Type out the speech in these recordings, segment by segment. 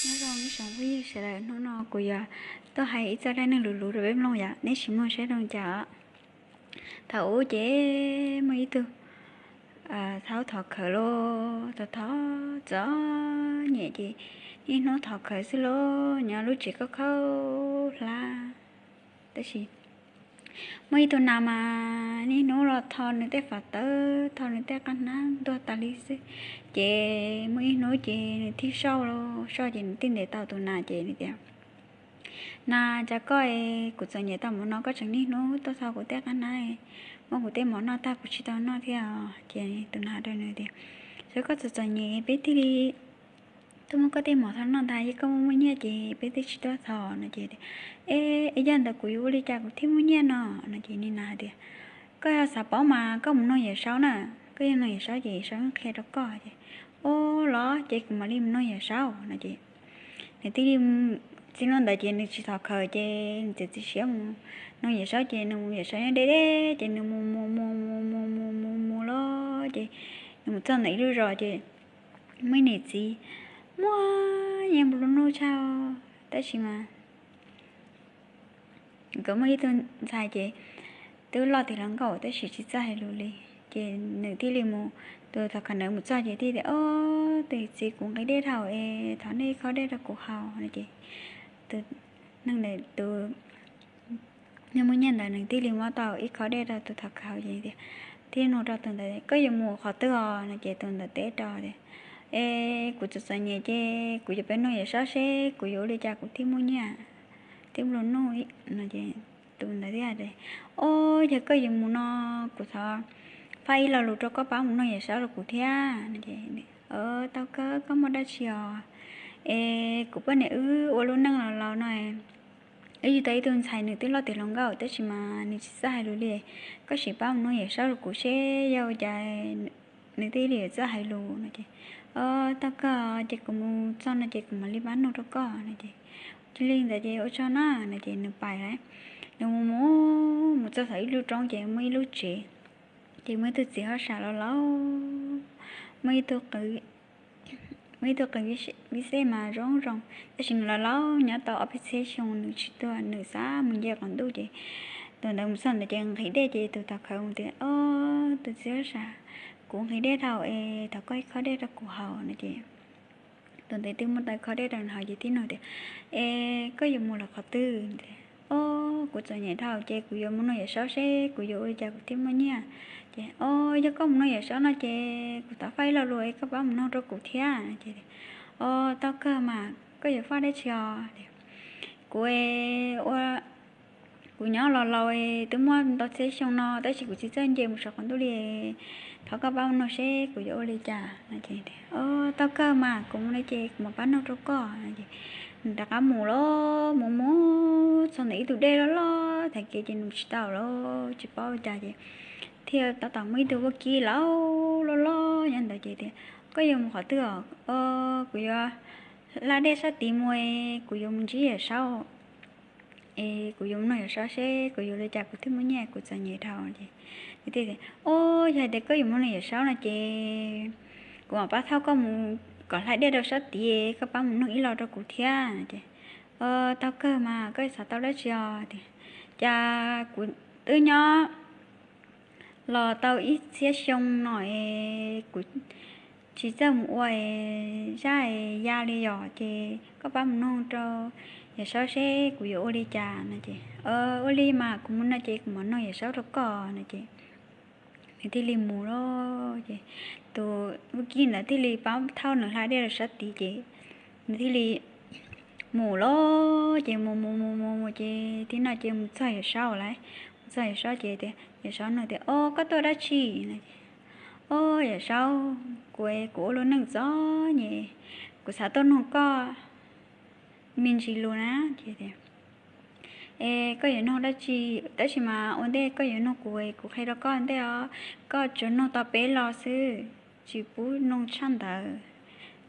Nyob zoo ib tsoom phooj ywg sawv daws, hnub no kuv yuav tuaj hais ib txoj dab neeg luv luv rau peb mloog yom, neb sim mloog saib zoo cas. Thaum ub ces muaj ib tug thaub thov khawv los thov thov txom nyem ces niaj hnub thov khawv xwb los nyob lub tsev khaub khaub hlab. Tab sis muaj ib tug nas mas niaj hnub los tho nws tej fam tawv, tho nws tej qab hnab ntuag tas li xwb. Ces muaj ib hnub ces nws thiaj soj los soj ces nws thiaj ntes tau tus nas ces nws tias, Nas, cas koj, kuv txom nyem tau mus no koj tseem niaj hnub tuaj tho kuv tej qab hnab, muab kuv tej mov noj tag kuv tsis tau noj thiab. Ces tus nas rau nws tias, Yog koj txom txom nyem peb thiaj li tuaj muab koj tej mov tho noj ntag, yog koj muaj muaj nyiaj ces peb twb tsis tuaj tho no. Ces, E, yog ntawd kuv yuav ua li cas kuv thiaj muaj nyiaj no? No ces niag nas hais tias, Koj yog xav paub mas koj mus noog Yawm Saub na, koj yog noog Yawm Saub ces Yawm Saub qhia rau koj. Ces, O, los ces kuv mam li mus noog Yawm Saub no ces nws thiaj li, txij hnub ntawd ces nws tsis thov khawv ces nws txiav txim siab mus noog Yawm Saub ces nws mus, Yawm Saub nyob deb deb ces nws mus mus mus mus mus mus mus mus los ces nws mus txog ntawm ib lub zos ces muaj ib niam txiv muaj nyiaj nplua nuj tshaj, tab sis mas nkawd muaj ib tug ntxhais ces twb loj tiav hluas nkauj tab sis tsis txawj hais lus li. Ces nws thiaj li mus, tus thov khawv ntawd mus txog ces thiaj tias, O, tus txiv, kuv nqhis dej dhau es thov nej ib khob dej rau kuv haus no. Ces tus neeg ntawd, tus neeg muaj nyiaj ntawd nws thiaj li muab tau ib khob dej rau tus thov khawv ces tias, thiaj nug rau tus ntawd, Koj yuav mus qhov twg os? No ces tus ntawd teb rau tias, E, kuv txom txom nyem ces kuv yuav pem noog Yawm Saub seb kuv yuav ua li cas kuv thiaj muaj nyiaj thiab nplua nuj no. Ces tus ntawd thiaj hais tias, O, yog koj yuav mus no kuv thov faj ib lo lus rau koj pab mus noog Yawm Saub rau kuv thiab no. Ces, O, tau kawg, koj muaj dab tsi os? Es kuv poj niam wb ua lub neej laus laus no, wb yug tau ib tug ntxhais nws twb loj tiav hluas nkauj tab sis mas nws tsis txawj hais lus li. Koj sim pab mus noog Yawm Saub rau kuv seb yog ua cas nws thiaj li yuav txawj hais lus no. Ces, O, tau kawg, ces kuv mus txog no ces kuv mam li pab noog rau koj no. Ces, Cia li ntawd ces ua tsaug na no ces nws pais lawm. Nws mus mus mus txog thaum ib lub roob ces muaj ib lub tsev. Ces muaj ib tug txiv hauj sam laus laus, muaj ib tug qws, muaj ib tug qws vij xej mas zoo zoo, tab sis nws laus laus nyob tau ob peb txhiab xyoo nws tsis tuag, nws xav mus nce qaum ntuj ces tus ntawd mus txog ntawd ces nqhis dej ces tus thov khawv mus tias, O, tus txiv hauj sam, kuv nqhis dej dhau es thov koj ib khob dej rau kuv haus no. Ces tus ntawd twb muab tau ib khob dej rau nws haus ces thiaj nug tias, Es koj yuav mus lawm qhov twg? O, kuv txom nyem dhau ces kuv yuav mus noog Yawm Saub seb kuv yuav ua li cas kuv thiaj muaj nyiaj. Ces, O, yog koj mus noog Yawm Saub no ces kuv thov faj ib lo lus es koj pab mus noog rau kuv thiab no. Ces, O, tau kawg mas, koj yuav faj dab tsi os? Kuv ua, kuv nyob los laus twb muaj ntau txhiab xyoo no tab sis kuv tsis txawj nce mus saum qaum ntuj li, thov koj pab mus noog seb kuv yuav ua li cas no. Ces, O, tau kawg mas, kuv mus no ces kuv mam pab noog rau koj no. Ces nws rov qab mus los mus mus txog ntawm ib tug dej loj loj tag kev ces nws mus tsis tau los tsis paub ua cas ces thiaj tab tom muaj ib tug vaub kib laus loj loj nyob ntawd ces tias, Koj yuav mus qhov twg os? O, kuv yuav hla dej sab tid mus, kuv yuav mus ntsib Yawm Saub es kuv yuav mus noog Yawm Saub seb kuv yuav ua li cas kuv thiaj muaj nyiaj, kuv txom nyem dhau. Ces nws thiaj tias, O, yog hais tias koj yuav mus noog Yawm Saub no ces kuv mam pab thauj koj mus kom hla dej rau sab tid, koj pab mus noog ib lo rau kuv thiab. Ces, O, tau kawg mas, koj xav tau dab tsi os? Tias, Cas kuv twb nyob los tau ib txhiab xyoo no es kuv tsis txawj mus ua zaj ya li yom, ces koj pab mus noog rau Yawm Saub seb kuv yuav ua li cas no. Ces, Ua li mas, kuv mus no ces kuv mam noog Yawm Saub rau koj no. Ces nws thiaj li mus lawm ces tus vaub kib ntawd thiaj li pab thauj nws hla dej rau sab tid ces nws thiaj li mus lawm ces mus mus mus mus mus ces tib no ces mus txog Yawm Saub lawm. Mus txog Yawm Saub ces tias, Yawm Saub nug tias, O, koj tuaj dab tsi no? Ces, O, Yawm Saub, kuv, kuv ua lub neej txom nyem, kuv xav tuaj noog koj me ntsis lus na. Ces tias, Es koj yuav noog dab tsi? Tab sis mas ua ntej koj yuav noog kuv, kuv qhia rau koj ntej os, koj tsuas noog tau peb lo xwb, tsis pub noog tshaj ntawd,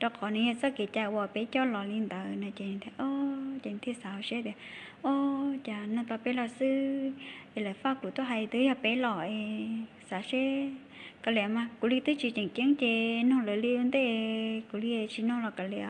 rau qhov nws yog txoj kev cai uas peb coj los li ntawd no. Ces, O, ces nws thiaj xav hauv siab tias, O, cas noog tau peb lo xwb es lawv faj kuv tuaj hais twb yog peb lo es xav seb kav liam mas kuv li twb tsis tseem ceeb ces noog lawv li ua ntej, kuv li tsis noog los kav liam.